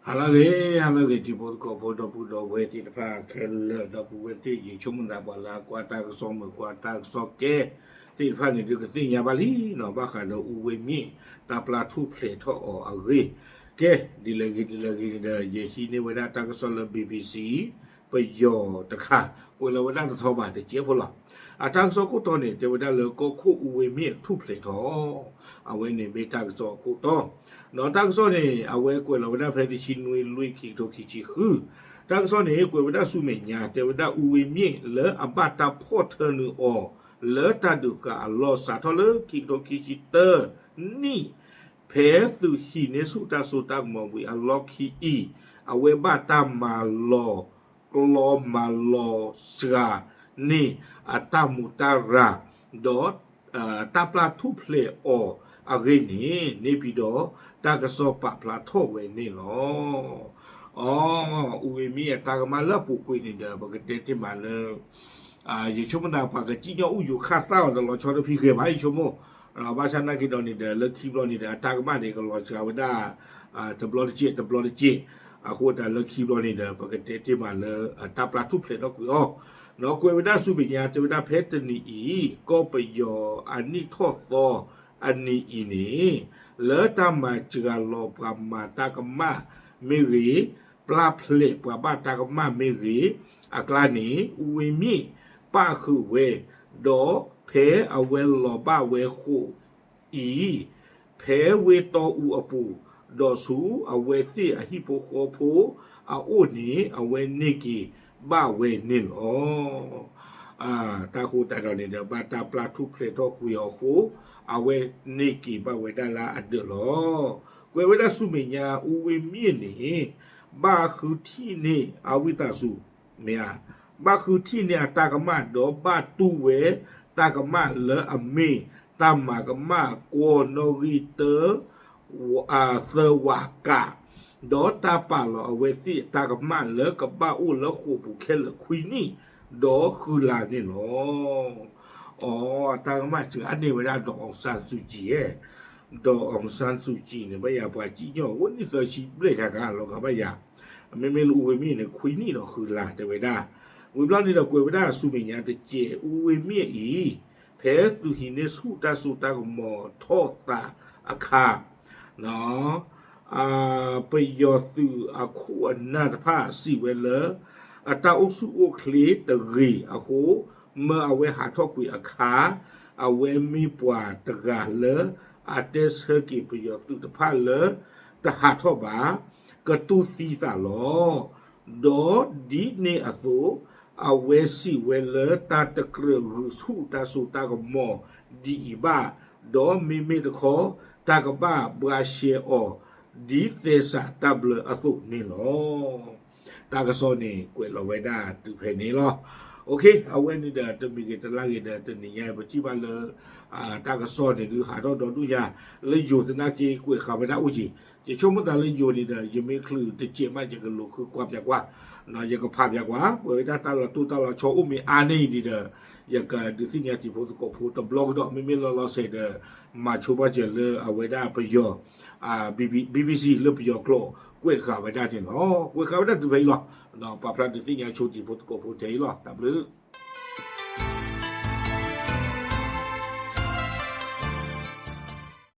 ဟါလၢအဂ့ၤ ဟါလၢအဂ့ၤ တံၤဖိသကိးဖိ ဒီပုၢ်ဒီဝဲၢ်သ့ၣ်တဖၣ်ခဲလၢာ် ဒီပုၢ်ဝဲၢ်သ့ၣ် ယဆိကမိၣ်သး ပှၤလၢအကွၢ်တၢ်ကစီၣ် မုာ်ကွၢ်တၢ်ကစီၣ်ကဲသ့ၣ်တဖၣ်န့ၣ် ဒုးကသ့ၣ်ညါဘၣ်လံနီၤ ဘၣ်ဃးဒီးအူဝဲမ့ၣ် တၢ်ပျၢ်ထူၣ်ဖျဲးထီၣ်အီၤအဂ့ၢ် ကဲ ဒ်လဲၣ်ဂ့ၤဒ်လဲၣ်ဂ့ၤန့ၣ်ဒီး ယဟံးန့ၢ်ဝဲဒၣ်တၢ်ကစီၣ်လၢ ဘံဘံစံ ပယီၤတခါ ကွဲးလီၤဝဲဒၣ်တထီဘၣ်တစဲးဖိလီၤ. အတၢ်ကစီၣ်ခိၣ်တီန့ၣ် တဲဝဲဒၣ်လၢကီၢ်ခိၣ်အူဝဲမ့ၣ်ထူၣ်ဖျဲးထီၣ် အဝဲန့ၣ်မ့ၢ်တၢ်ကစီၣ်အခိၣ်တီ ဒီးတၢ်ကစီၣ်န့ၣ် အဝဲကွဲးလီၤဝဲဒၣ်ဖဲတဆံနွံလွံၢ် ခံကထိခံဆံဃု တၢ်ကစီၣ်န့ၣ် ကွဲးဝဲဒၣ်ဆူမဲာ်ညါ တဲဝဲဒၣ်အူဝဲမ့ၣ်လၢအဘၣ်တၢ်ဖီၣ်ထၢနုာ်အီၤ လၢတၢ်ဒုးဃာ်အလီၢ် စးထီၣ်လၢခံကထိခံဆံတၢနံၣ် ဖဲသုးဟံးန့ၢ်ဆူၣ်တၢ်စိတၢ်ကမီၤဝံၤအလီၢ်ခံအံၤ အဝဲဘၣ်တၢ်မၤလီၤ ကျီမၤလီၤစှၤန့ၢ်အတၢ်မူးတၢ်ရၤ ဒီး တၢ်ပျၢ်ထူၣ်ဖျဲးအီၤအဂ့ၢ်န့ၣ် န့ၣ်ဖံဒီး တၢ်ကစီၣ်ပာ်ဖျါထီၣ်ဝဲန့ၣ်လီၤ. အီ အူဝဲမ့ၣ်အတၢ်ကမၣ်လၢအပူၤကွံာ်န့ၣ်ဒီး ပကတဲတ့ၢ်မးလၢ ယဆိကမိၣ်သး ပှၤကစံၣ်ညီၣ်အူယိၤခၣ်သၣ်အီၤတလီၤဆီတဖံးဂဲၤဘၣ် ယဆိကမိၣ် ဘၣ်ဆၣ်နာ်က့ဒီးန့ၣ်ဒီး လၢခံဘျီန့ၣ်ဒီး အတၢ်ကမၣ်န့ၣ် ကလီၤစှၤဝဲဒၣ် တဘျီတစဲး တဘျီတစဲး အဃိသတးလၢခံဘျီန့ၣ်ဒီး ပကတဲတ့ၢ်မးလၢ တၢ်ပျၢ်ထူၣ်ဖျဲးထီၣ်ကွံာ်အီၤ ဒီးကွဲးဝဲဒၣ်ဆူမဲာ်ညါ တဲဝဲဒၣ်ဖဲတနံၤအံၤ ကီၢ်ပယီၤအနံၣ်ထီၣ်သီအနံၤအံၤန့ၣ် လၢတၢ်မၤစှၤလီၤပှၤမၤတၢ်ကမၣ်မ့ၢ်ဂ့ၤ, ပျၢ်ဖျဲးပှၤဘၣ်တၢ်ကမၣ်မ့ၢ်ဂ့ၤ, အကျါန့ၣ် အူဝဲမ့ၣ်ပၣ်ဃုာ်ဝဲ, ဒီးဖဲအဝဲလီၤဘၣ်ဝဲဃိာ်အံၤ ဖဲဝ့ၢ်တီအူအပူၤ, ဒီးဆူအဝဲသ့ၣ်အဟံၣ်ဖိဃီဖိအအိၣ်န့ၣ် အဝဲန့ၢ်က့ၤဘၣ်ဝဲန့ၣ်လီၤ. တၢ်ဃိသတးဒီးန့ၣ်ဒီး ဘၣ်တၢ်ပျၢ်ထူၣ်ဖျဲးထီၣ်ကွံာ်အီၤအဃိ, အဝဲန့ၢ်က့ၤဘၣ်ဝဲဒၣ်လၢအဒၢးလီၤ. ကွဲးဝဲဒၣ်ဆူမဲာ်ညါ အူဝဲမ့ၣ်န့ၣ် ဘၣ်ဃုထံၣ်န့ၢ်အဝံသးစူၤ မ့ၢ်ဧါ, ဘၣ်ဃုထံၣ်န့ၢ်အတၢ်ကမၣ် ဒီးဘၣ်တူၢ်ဝဲတၢ်ကမၣ်လၢအမ့ၢ် တၢ်မၤကမၣ်ကွီၢ်နီၣ်ဂံၢ်တၢ သၢဝးကး, ဒီးတၢ်ပာ်လီၤအဝဲသ့ၣ်အတၢ်ကမၣ်လၢကဘၣ်အိၣ်လၢဃိာ်ပူၤခဲလၢာ်ခွံနံၣ် ဒီးဃုလါန့ၣ်လီၤ. အီ အတၢ်ကမၣ်စှၤန့ၢ်ဝဲဒၣ် ဒီး အောင်ဆန်းစုကြည် ဧါ, ဒီး အောင်ဆန်းစုကြည် န့ၣ် ဘၣ်ယၤပှၤစံၣ်ညီၣ်အိၣ်နံၣ်သၢဆံဘျဲၣ်တဂၤလီၤ ကဘၣ်ယၤ, မ့မ့ၢ်လၢအူဝဲမ့ၣ်န့ၣ် ခွံနံၣ်ဒီးဃုလါတဲဝဲဒၣ်, ဝံၤဘျီန့ၣ်ဒီးကွဲးဝဲဒၣ်ဆူမဲာ်ညါတစဲး အူဝဲမ့ၣ်အံၤ ဖဲသုးဟံးန့ၢ်ဆူၣ်တၢ်စိတၢ်ကမီၤထီၣ်သးအခါ ပယီၤသုးအခိၣ်အနၢ်တဖၣ်စံးဝဲလၢ အတၢ်အိၣ်ဆူၣ်အိၣ်ချ့တဂ့ၤအဃိ, မၢအဝဲဟးထီၣ်ကွံာ်အခါ, အဝဲမ့ၢ်ပှၤတဂၤလၢ အတဲဆၢက့ၤပယီၤသုးတဖၣ်လၢ တဟးထီၣ်ဘၣ်, ကတူၢ်သံသးလီၤ. ဒီးဒ်န့ၣ်အသိး, အဝဲစံးဝဲလၢတၢ်တကြၢးဂုာ်ဆူၣ်တၢ်စိတၢ်ကမီၤဒ်အံၤဘၣ်, ဒီးမ့မ့ၢ်တခီ တၢ်ကဘၣ်ဘှါရှဲအီၤ ဒ်သဲစးတၢ်ဘျၢအသိးန့ၣ်လီၤ. တၢ်ကစီၣ်န့ၣ် ကွဲးလီၤဝဲဒၣ်တုၤဖဲန့ၣ်လီၤ. အဝဲန့ၣ်ဒီး တမံၤဂ့ၤတလါဂ့ၤဒီး တနံၤညါပထံၣ်ဘၣ်လၢ တၢ်ကစီၣ်န့ၣ်ဒုးဟးထီၣ်ဒီဒူၣ်ညါ လၢယိၤသနာ်က့ ကွဲးဃာ်ဝဲဒၣ်အိၣ်က့ၤ, ယဆိကမိၣ်သးလၢယိၤန့ၣ်ဒီး ယမ့ၢ်ချုးတစဲးမး ယကလိာ်ဃုကွၢ်ပၠးကွၢ်, ယကဖးပၠးကွၢ်, ပဝဲဒၣ်တၢ်လီၤတိၢ်တၢ်လီၤဆီအိၣ်မ့ၢ်အါန့ၢ်အံၤဒီး ယကဒုးသ့ၣ်ညါတံၤဖိသကိးဖိတဘျီကဒီး မ့မ့ၢ်လီၤလီၤဆဲးဒီး မၤဆိဘၣ်စၢၤလၢအဝဲဒၣ်ပယီၤ BBC လၢပယီၤကျိာ် ကွဲးဃာ်ဝဲဒၣ်န့ၣ်လီၤ. ကွဲးဃာ်ဝဲဒၣ်တုၤဖဲအံၤလီၤ. ပာ်ဖျါဒုးသ့ၣ်ညါဆိတံၤဖိသကိးဖိထဲအံၤလီၤ. တၢ်ဘျုး